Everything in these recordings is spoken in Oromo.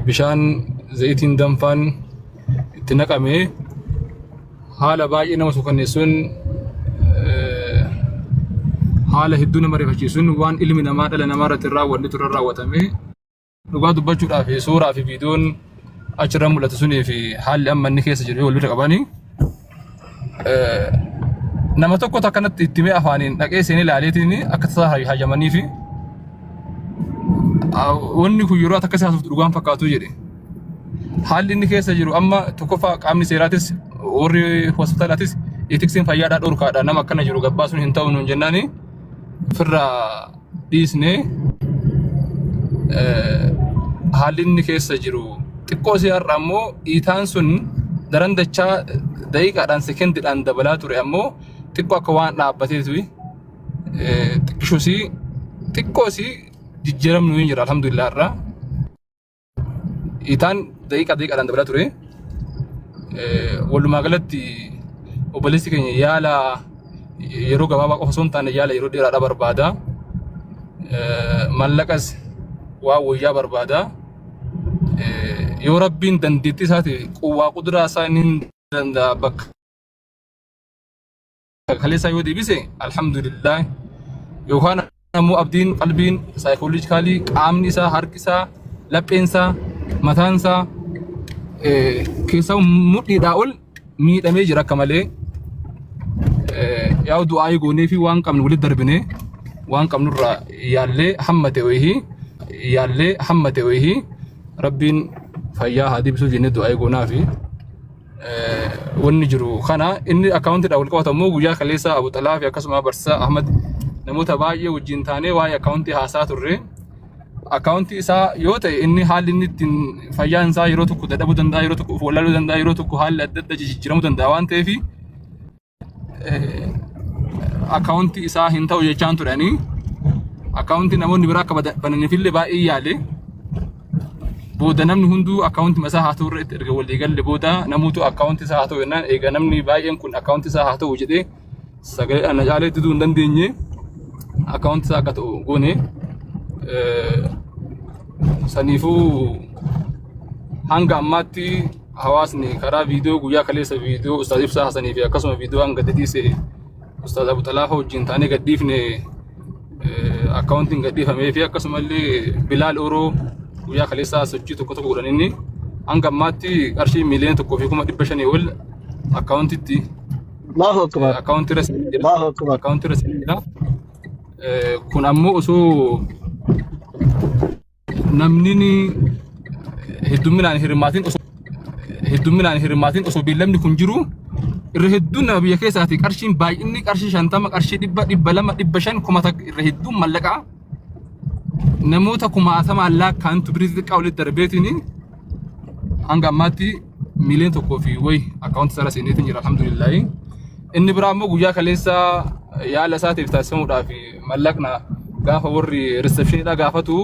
Bishaan zayitiin danfaan itti naqame haala baay'ee nama suukanneessuun, haala hedduu nama rifachiisuun, waan ilmi namaa dhala namaa irratti hin raawwannetu irra raawwatame. Dhugaa dubbachuudhaaf, suuraa fi viidiyoon achirra mul'atu sunii fi haalli amma inni keessa jiru yoo wal bira qabanii, nama tokkotu akkanatti itti mee afaaniin dhaqee seenee ilaaleetiin akka tasaa hayyamanii fi wanni kun yeroo ati akkasii haasoftu dhugaan fakkaatu jedhe. Haalli inni keessa jiru amma, tokkoffaa qaamni seeraatis warri hospitaalaatis etiksiin fayyaadhaa dhorkaadha, nama akkana jiru gabbaasuun hin ta'u nuun jennaani ofirraa dhiisne. Haalli inni keessa jiru xiqqoo si har'a ammoo dhiitaan sun daran dachaa daqiiqaadhaan sekendiidhaan dabalaa ture, ammoo xiqqoo akka waan dhaabbateetu xiqqishusii xiqqoosii jijjiiramnu hin jira, alhamdulillah. Irraa dhiitaan daqiiqaa daqiiqaadhaan dabalaa ture. Walumaa galatti obboleessi keenya yaala yeroo gabaabaa qofa osoo hin taane yaala yeroo dheeraadhaa barbaada. Mallaqas waa wayyaa barbaada. Yoo Rabbiin dandeettii isaati quwwaa quduraa isaa inni hin danda'a, bakka kaleessaa yoo deebise alhamdulillah, yookaan ammoo abdiin qalbiin psychologically qaamni isaa, harki isaa, lapheen isaa, mataan isaa keessaa mudhiidhaa ol miidhamee jira akka malee. Yaa'u du'aayii goonee fi waan qabnu walitti darbine, waan qabnurraa yaallee hamma ta'e wayii yaallee hamma ta'e wayii Rabbiin fayyaa haa deebisuuf jennee du'aayii goonaa fi wanni jiru kana. Inni akkaawuntiidhaan wal qabatu ammoo guyyaa kaleessa Abu Xalaa fi akkasuma Barsiisaa Ahmad namoota baay'ee wajjin taanee waa'ee akkaawuntii haasaa turre. Akkaawuntii isaa yoo ta'e, inni haalli inni ittiin fayyaan isaa yeroo tokko dadhabuu danda'a, yeroo tokko of wallaaluu danda'a, yeroo tokko haalli adda adda jijjiiramuu danda'a waan ta'eef akkaawuntii isaa hin ta'u jechaan turanii, akkaawuntii namoonni biraa akka bananiifillee baay'ee yaale. Booda namni hunduu akkaawuntii isaa haa ta'u irra itti erga walii galle booda, namuutu akkaawuntii isaa haa ta'u jennaan, egaa namni baay'een kun akkaawuntii isaa haa ta'u jedhee sagaleedhaan na caalee diduu hin dandeenye, akkaawuntii isaa akka ta'u goone. Saniifuu hanga ammaatti hawaasni karaa viidiyoo guyyaa kaleessa viidiyoo Ustaaz Ibsaa Hasanii fi akkasuma viidiyoo hanga dhiise Ustaaz Abu Xalaafa wajjin taanee gadhiifne akkaawuntiin gadhiifamee fi akkasumallee Bilaal Oroo guyyaa kaleessaa sochii tokko tokko godhan, inni hanga ammaatti qarshii 1,500,000 ol akkaawuntitti Allahu Akbar. akkaawuntii irra seenee jira. Allahu Akbar. Akkaawuntii irra seenee jira. Kun ammoo osoo namni hedduminaan hirmaatin, osoo hedduminaan hirmaatin, osoo beellamni kun jiru, irra hedduun nama biyya keessaati qarshiin baay'inni qarshii 50, qarshii 100, 200, 500, 1000 irra hedduun mallaqaa namoota kumaatamaan lakkaa'antu birii xixiqqaa walitti darbeetiin hanga ammaatti miiliyoona tokkoo fi wayi akkaawunti isaarra seeneetiin jira, alhamdulillaahi. Inni biraa immoo guyyaa kaleessa yaala isaatiif taasifamuudhaaf mallaqna gaafa warri receptioniidhaa gaafatu,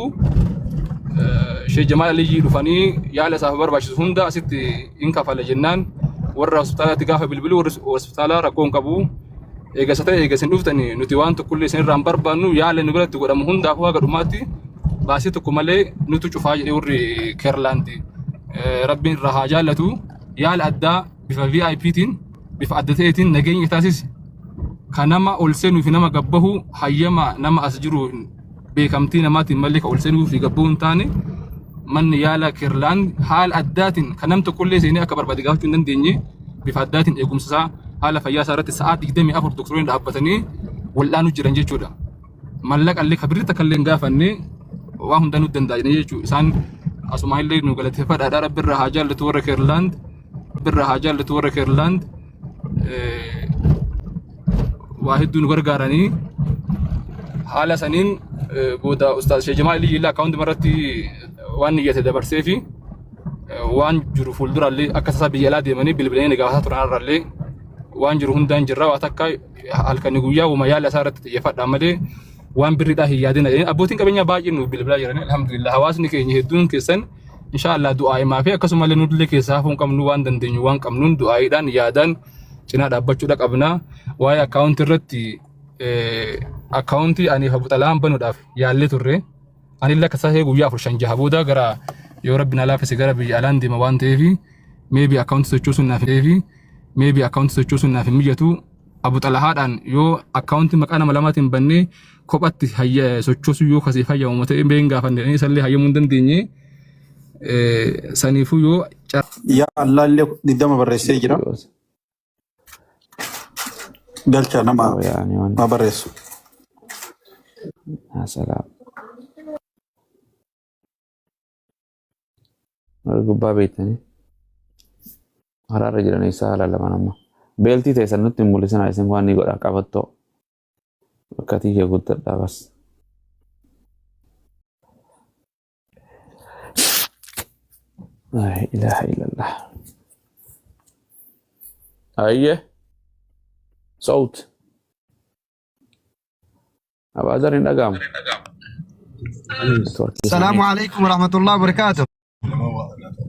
Sheekh Jamaal Aliyyii dhufanii yaala isaaf barbaachisu hunda asitti hin kafala jennaan, warra hospitaalaatti gaafa bilbilu warri hospitaalaa rakkoo hin qabu. Eega isa ta'e, eega isin dhuftanii nuti waan tokkollee isin irraa hin barbaannu, yaala nu biratti godhamu hundaafuu haga dhumaatti baasii tokko malee nutu cufaa jedhee warri Keerlaandi. Rabbiin irraa haa jaallatu, yaala addaa bifa VIPtiin, bifa adda ta'eetiin nageenya taasise kan nama ol seenuu fi nama gabbahu hayyama nama as jiru beekamtii namaatiin malee kan ol seenuu fi gabbahuu hin taane, manni yaala Keerlaan haala addaatiin kan nam tokkollee seenee akka barbaade gaafachuu hin dandeenye, bifa addaatiin eegumsa isaa, haala fayyaa isaa irratti sa'aa 24 doktoroonni dhaabbatanii wal'aanuu jiran jechuudha. Mallaqa illee kabirri takka illee hin gaafanne, waa hundaa nu danda'a jedhanii jechuudha. Isaan asuma illee nu galateeffadhaadha. Rabbi irraa haa jaallatu warra Keerlaand. Rabbi irraa haa jaallatu warra Keerlaand. Waa hedduu nu gargaaranii haala saniin booda Ustaaz Sheekh Jamaal Aliyyii illee akkaawunti irratti waan niyyate dabarsee fi waan jiru fuulduraallee akka tasaa biyya alaa deemanii bilbilanii gaafataa turan, irraallee waan jiru hundaan jirra, waa takka halkanii guyyaa wama yaala isaa irratti xiyyeeffadhaa malee waan birriidhaa hin yaadina jedhanii abbootiin qabeenyaa baay'een nu bilbilaa jiranii, alhamdulillah. Hawaasni keenya hedduun keessan insha Allah du'aa'imaa fi akkasumallee nullee keessaa hafuu hin qabnu, waan dandeenyu waan qabnuun du'aa'iidhaan yaadaan cinaa dhaabbachuudha qabna. Waa'ee akkaawuntii irratti, akkaawuntii ani Abu Xalaan banuudhaaf yaallee turre. Anillee akka ta'e guyyaa 4, 5, 6 booda gara Yoo rabbi na laafise gara biyya alaan deema waan ta'eef maybe akkaawuntii sochoosuun naaf ta'eef maybe akkaawuntii sochoosuun naaf hin mijatu. Abu Xalahaadhaan yoo akkaawuntii maqaa nama lamaatiin bannee kophatti sochoosuu yoo kasiif hayyamamu ta'e been gaafanne isallee hayyamuu hin dandeenye. Saniifuu yoo Yaa Allah illee 20 barreessee jira. Galcha nama Yaani waan haa barreessu. Salaam. Warri gubbaa beektanii haraarra jiran isaa haala lamaan amma. Beeltii teessan nutti hin mul'isinaa, isin waan ni godha qabattoo. Bakka tiyya guddadhaa bas. La ilaha illallah. Ayyee. Sawt. Abaadar hin dhaga'amu. السلام عليكم ورحمة الله وبركاته.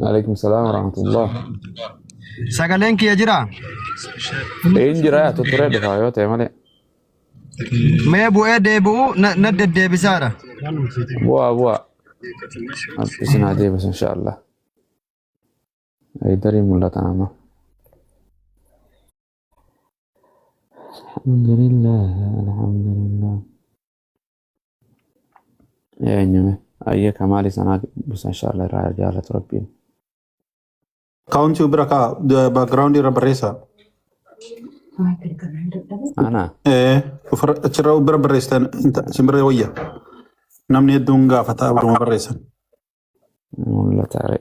Alaikum salaam wa rahmatullah. Sagaleen kiyya jira. Een jira, tutturee dhufa yoo ta'e malee. Mee bu'ee deebi'u na deddeebisaadha. Bu'aa bu'aa. Rabbi isin haa deebisu inshallah. Darii mul'atan amma. Alhamdulillah, alhamdulillah. Eenyume ayya kamaali sanaa busa inshallah irraa jaalatu rabbiin. Akkaawuntii bira kaa background irra barreessaa. Ana. Achirra bira barreessitan isin bira wayya. Namni hedduun gaafata baruma barreessan. Mul'ata re.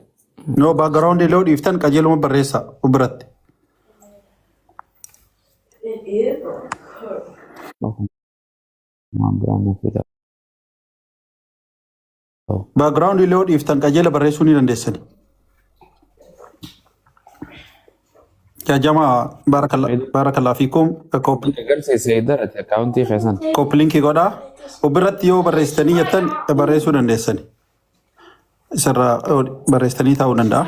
No, background illee dhiiftan qajeeluma barreessaa biratti. Waan biraan nu fida. Background illee dhiiftan qajeela barreessuu ni dandeessani. Yaa jamaa, barakallah fiikum. Galseesse darate akkaawuntii keessan. Copy link godhaa. Biratti yoo barreessitanii jettan barreessuu dandeessani. Isarraa barreessitanii taa'uu danda'a.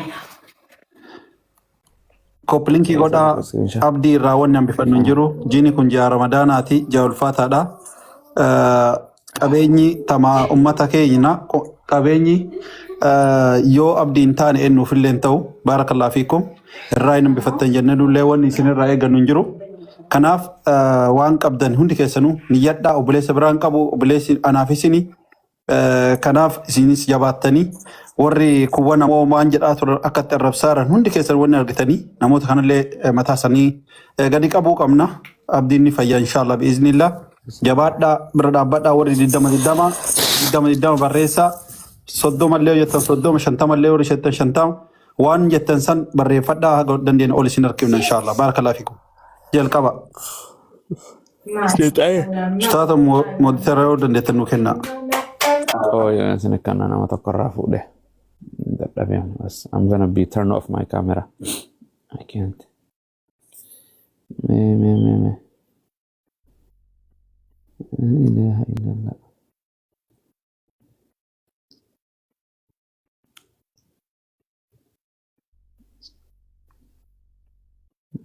Copy link godhaa. Abdii irraa wanni hambifannu hin jiru. Jiini kun ji'a Ramadaanaati, ji'a ulfaataadha. Qabeenyi tamaa ummata keenya qabeenyi yoo abdii hin taane eenyuuf illee hin ta'u. Barakallah fiikum. Irraa hin hambifattan jennee nullee wanni isin irraa eeggannu hin jiru. Kanaaf waan qabdan hundi keessanuu niyyadhaa. Obboleessa biraan qabu, obboleessi anaaf isini. Kanaaf isinis jabaattanii warri kuwwan ammoo waan jedhaa turan akka itti arrabsaaran hundi keessan wanni argitanii namoota kanallee mataa isaanii gadi qabuu qabna. Abdiin ni fayya inshallah biiznillah. Jabaadhaa, bira dhaabbadhaa. Warri 20 20 20 20 barreessaa, 30 illee jettan 30, 50 illee warri jettan 50, waan jettan san barreeffadhaa. Haga dandeenye ol isin harkifna inshallah. Barakallahu fikum. Jalqaba. Ustaata mooditara yoo dandeettan nu kennaa. Oh, yoo isin akkana nama tokko irraa fuudhe. Dadhabee bas. I'm gonna be turn off my camera. I can't. Me me me me. La ilaha illallah.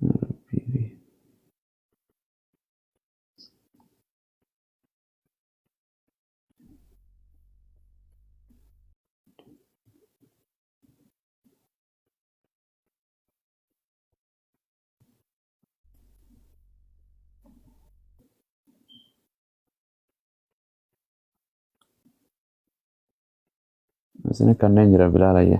Rabbi. Isin kanneen jira Bilaal ayya.